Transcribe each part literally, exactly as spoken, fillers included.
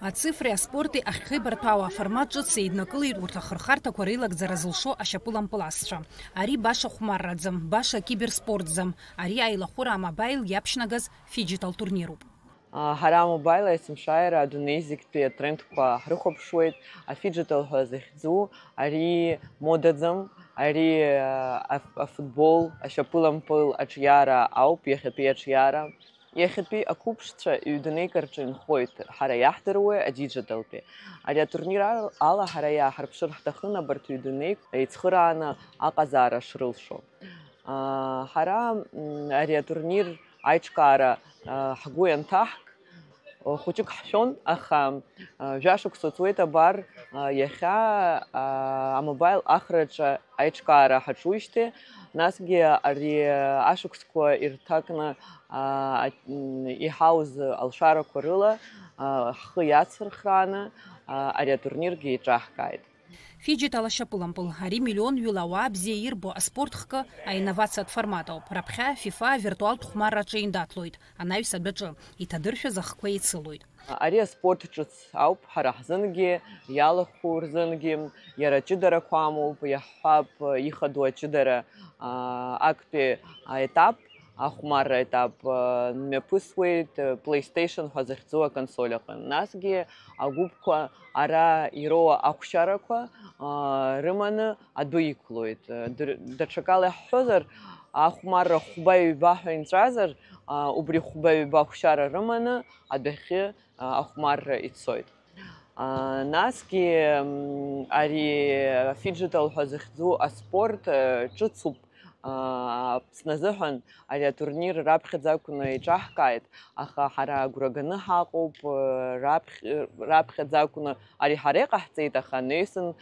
Ацифреи аспорти ахьхеибарҭәаау аформат ҿыц еиднакылеит урҭ ахырхарҭақәа реилагӡара зылшо ашьапылампыласцәа. Ари баша хәмарраӡам, баша киберспортӡам, ари аилахәыра амобаил иаԥшьнагаз фиджитал турнируп. Ҳара амобаил есымшааира адунеи зегьтәи атрендқәа ҳрыхәаԥшуеит, афиджитал ҳәа захьӡу ари модаӡам, ари афутбол, ашьапылампыл аҿиара ауп, иахьатәи аҿиара. Иахьатәи ақәыԥшцәа ҩ-дунеик рҿы инхоит, ҳара иаҳдыруеи адиджиталтәи. Ари атурнир ала ҳара иааҳарԥшыр ҳҭахын абарҭ ҩ-дунеик еицхырааны аҟазаара шрылшо. Ҳара ари атурнир аиҿкаара ҳгәы ианҭаҳк, хәыҷык ҳшәон, аха жәашықәса ҵуеит абар, иахьа амобаил ахраҿы аиҿкаара ҳаҿуижьҭеи, насгьы ари ашықәсқәа ирҭакны иҳауз алшарақәа рыла ҳхы иацырхрааны ари атурниргьы еиҿаҳкааит. Фиджитал ашьапылампыл, ари миллионҩыла ауаа бзиа ирбо аспорт хкы аинновациатә формат ауп. Раԥхьа ФИФА авиртуалтә хәмарраҿы индаҭлоит, анаҩс адәаҿы, иҭадыршәыз ахқәа еицылоит. Ари аспорт ҿыц ауп ҳара ҳзынгьы, иалахәу рзынгьы, иара аҷыдарақәа амоуп, иаҳҳәап, ихадоу аҷыдара, аа, актәи аетап, ахәмарра аетап, аа, мҩаԥысуеит, PlayStation ҳәа захьӡу аконсоль аҟны. Насгьы агәыԥқәа ара ироуа ақәшьарақәа, аа, рыманы адәы иқәлоит. Дыр-, даҽакала иаҳҳәозар, ахәмарра хәба-ҩба ҳәа инҵәазар, аа, убри хәба-ҩба ақәшьара рыманы адәахьы ахәмарра ицоит. Насгьы ари афиджитал ҳәа захьӡу аспорт ҿыцуп. Аԥсны азыҳәан ари атурнир раԥхьаӡа акәны еиҿаҳкааит, аха ҳара агәра ганы ҳаҟоуп, раԥхьаӡа акәны ари ҳара иҟаҳҵеит, аха анаҩсан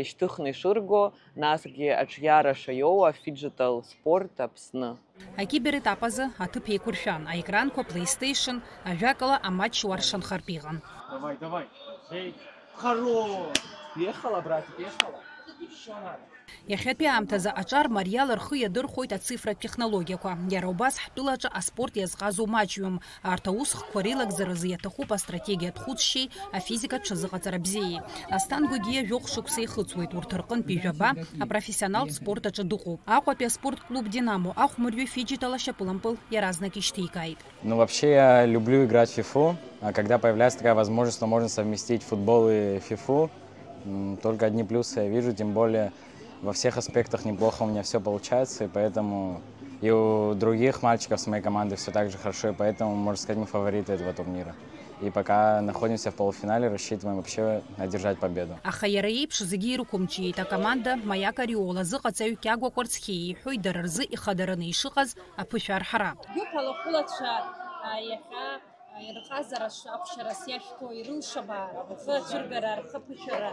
ишьҭыхны ишырго, насгьы аҿиара шаиоу афиджитал спорт Аԥсны. Акиберетап азы аҭыԥ еиқәыршәан, аекранқәа, PlayStation, ажәакала, аматч уаршанхартә иҟан. Давай, давай. Эй, хорош! Ехала, братик, ехала. Ещё надо. Иахьатәи аамҭазы аҿар мариала рхы иадырхәоит ацифратә технологиақәа. Иара убас ҳтәылаҿы аспорт иазҟазоу маҷҩым. Арҭ аусхкқәа реилагӡаразы иаҭахуп астратегиатә хәыцшьеи афизикатә ҽазыҟаҵара бзиеи. Асҭан Гәагиа жәохә шықәса ихыҵуеит, урҭ рҟынтәи жәаба апрофессионалтә спорт аҿы дыҟоуп. Аҟәатәи аспорт клуб Динамо ахәмарҩы фиджитал ашьапылампыл иаразнак ишьҭеикааит. Ну, вообще, я люблю играть в фифу, а когда появляется такая возможность, что можно совместить футбол и фифу, м, только одни плюсы я вижу, тем более во всех аспектах неплохо у меня всё получается, и поэтому и у других мальчиков с моей команды всё так же хорошо, и поэтому, можно сказать, мы фавориты этого турнира. И пока находимся в полуфинале, рассчитываем вообще одержать победу. Аха иара иеиԥш зегьы ирықәымчиеит акоманда Маиак Ориол азыҟаҵаҩ Кьагәа Кәарцхьиа иҳәоит дара рзы ихадараны ишыҟаз аԥышәа арҳара. Гәыԥ алахәылацәа, а, иахьа, а, ирҟазара ш-, ақәшьарас иашәҭо ирылшама рхы ацәыргара, рхы аԥышәара?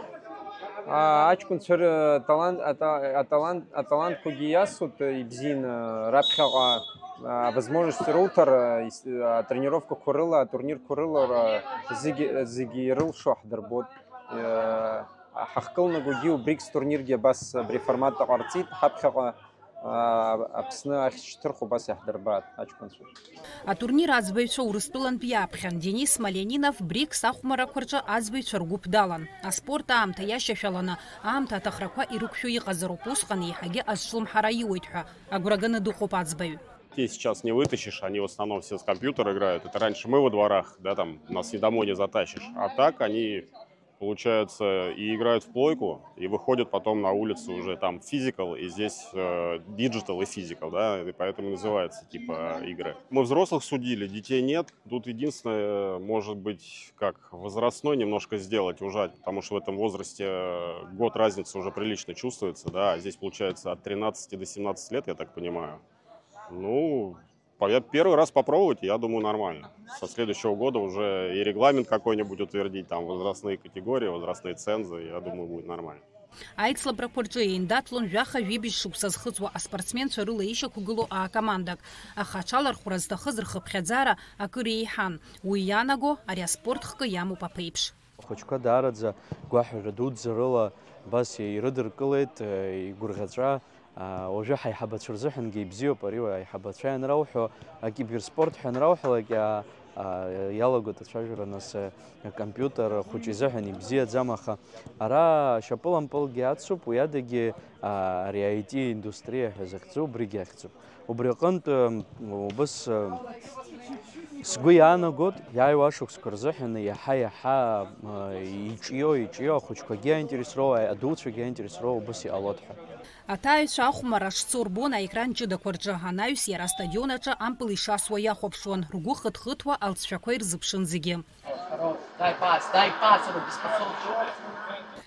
А, аҷкәынцәа ры-, талант, ата-, аталант, аталантқәагьы иасут, ибзианы, раԥхьаҟа, а, возможность роутер, а, ис-, а, тренировкақәа рыла, атурнирқәа рыла, ра-, зегьы, зегьы ирылшо ҳдырбоит. Э, ҳахькылнагогьы убригь стурниргьы абас абри аформат аҟарҵеит, ҳаԥхьаҟа, а, Аԥсны ахьшьҭырхуа убас иаҳдырбааит аҷкәынцәа. Атурнир аӡбаҩцәа Урыстәылантә иаԥхьан. Денис Смолянинов БРИКС ахәмаррақәа рҿы аӡбаҩцәа ргәыԥ далан. Аспорт аамҭа иашьашәаланы, аамҭа аҭахрақәа ирықәшәо иҟазароуп, усҟан еиҳагьы азҿлымҳара аиуеит ҳәа агәра ганы дыҟоуп аӡбаҩ. Детей сейчас не вытащишь, они в основном все с компьютера играют. Это раньше мы во дворах, да, там, нас и домой не затащишь. А так они, получается, и играют в плойку, и выходят потом на улицу уже там физикал, и здесь, э, диджитал и физикал, да, и поэтому называются, типа, игры. Мы взрослых судили, детей нет. Тут единственное, может быть, как возрастной немножко сделать, ужать, потому что в этом возрасте, э, год разницы уже прилично чувствуется, да, а здесь, получается, от тринадцати до семнадцати лет, я так понимаю. Ну, по-, я первый раз попробовать, я думаю, нормально. Со следующего года уже и регламент какой-нибудь утвердить, там возрастные категории, возрастные цензы, я думаю, будет нормально. Аицлабрақәа рҿы еиндаҭлон жәаха-жәибжь шықәса зхыҵуа аспортсменцәа рыла ишьақәгылоу аакомандак, аха аҽалархәра зҭахыз рхыԥхьаӡара акыр еиҳан. Уи иаанаго ари аспорт хкы иамоуп аԥеиԥш. Ахәыҷқәа даараӡа гәаҳәара дуӡӡа рыла абас ирыдыркылеит, э, игәырӷьаҵәа. А, уажәы ҳаиҳабацәа рзыҳәангьы ибзиоуп ари, аиҳабацәа ианрауҳәо, акиберспорт ҳәа анрауҳәалак, а, Иалагоит ацәажәара нас, акомпиутер хәыҷ изыҳәан ибзиаӡам, аха ара шьапылампылгьы ацуп, уи адагьы ари I T индустриа ҳәа захьӡу убригьы ахьӡуп. Убри аҟынтә убыс сгәы иаанагоит, иааиуа ашықәсқәа рзыҳәан иаҳа-иаҳа иҿио, иҿио, ахәыҷқәагьы аинтересроу, адуцәагьы аинтересроу убыс иҟалоит ҳәа. Аҭааҩцәа ахәмарра шцо рбон аекран ҷыдақәа рҿы, анаҩс иара астадион аҿы ампыл ишасуа иахәаԥшуан, ргәы хыҭ-хыҭуа алҵшәақәа ирзыԥшын зегьы.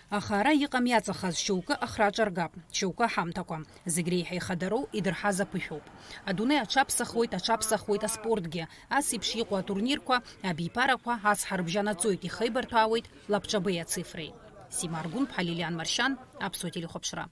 Аха ара иҟам иаҵахаз шьоукы ахра аҿаргап, шьоукы аҳамҭақәа. Зегь реиҳа ихадароу идырҳаз аԥышәоуп. Адунеи аҽаԥсахуеит, аҽаԥсахуеит аспортгьы. Ас еиԥш иҟоу атурнирқәа, абиԥарақәа ацҳа рыбжьанаҵоит, ихеибарҭәаауеит лабҿабеи ацифреи. Сима Аргәынԥҳа, Лилиан Маршьан, Аԥсуа телехәаԥшра.